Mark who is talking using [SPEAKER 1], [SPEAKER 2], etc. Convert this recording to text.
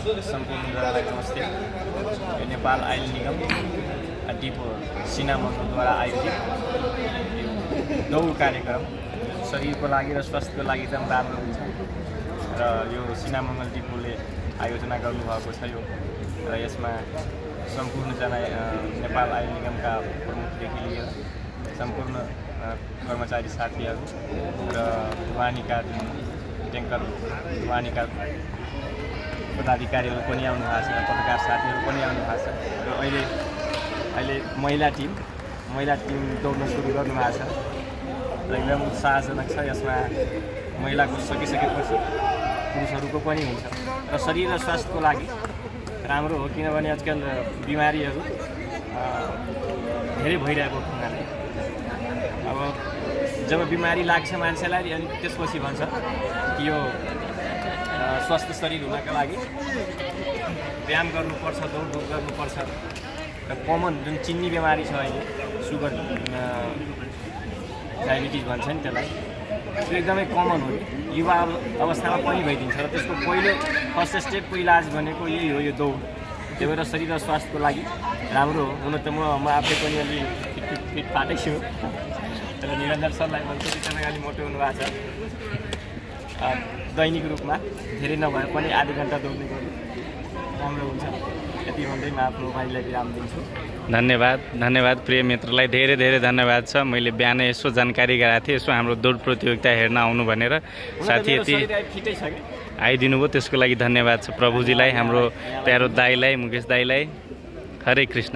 [SPEAKER 1] सम्पूर्ण जनालाई नमस्ते। यो नेपाल आइल निगम डिपो सिना मङ्गलद्वारा आयोजित दौड कार्यक्रम शरीरको लागि र स्वास्थ्यको लागि एकदम राम्रो हुन्छ र यो सिना मङ्गल डिपोले आयोजना गर्नुभएको छ यो र यसमा सम्पूर्ण नेपाल आइल निगमका प्रमुखदेखि लिएर सम्पूर्ण कर्मचारी साथीहरू र वाहनीका ट्याङ्कर वाहनीका पदाधिकारीहरू पनि आउनु भएको छ, पत्रकार साथीहरू पनि आउनु भएको छ र अहिले महिला टिम दौड्न सुरु गर्नु भएको छ र एकदम उत्साहजनक छ। यसमा महिलाको सकिसकेपछि पुरुषहरूको पनि हुन्छ र शरीर र स्वास्थ्यको लागि राम्रो हो, किनभने आजकल बिमारीहरू धेरै भइरहेको हुनाले अब जब बिमारी लाग्छ मान्छेलाई अनि त्यसपछि भन्छ कि यो स्वस्थ शरीर हुनका लागि व्यायाम गर्नुपर्छ, दौडधुप गर्नुपर्छ र कमन जुन चिन्नी बिमारी छ अहिले सुगर डायबिटिज भन्छ नि त्यसलाई, त्यो एकदमै कमन हो, युवा अवस्थामा पनि भइदिन्छ र त्यसको फर्स्ट स्टेपको इलाज भनेको यही हो, यो दौड। त्यही भएर शरीर र स्वास्थ्यको लागि राम्रो हो। हुन त म आफै पनि अलि फिट फाटै छु तर निरञ्जन सरलाई भन्छु कि तपाईँ अलि मोटो हुनुभएको छ, दैनिक रूपमा धेरै नभए पनि आधा घन्टा दौड्ने गर्नु राम्रो हुन्छ। यति भन्दै म आफ्नो भाइलाई विराम दिन्छु।
[SPEAKER 2] धन्यवाद प्रिय मित्रलाई धेरै धेरै धन्यवाद छ। मैले बिहानै यसो जानकारी गराएको थिएँ, यसो हाम्रो दौड प्रतियोगिता हेर्न आउनु भनेर साथी यति आइदिनु भयो, त्यसको लागि धन्यवाद छ प्रभुजीलाई, हाम्रो प्यारो दाईलाई, मुकेश दाईलाई। हरे कृष्ण।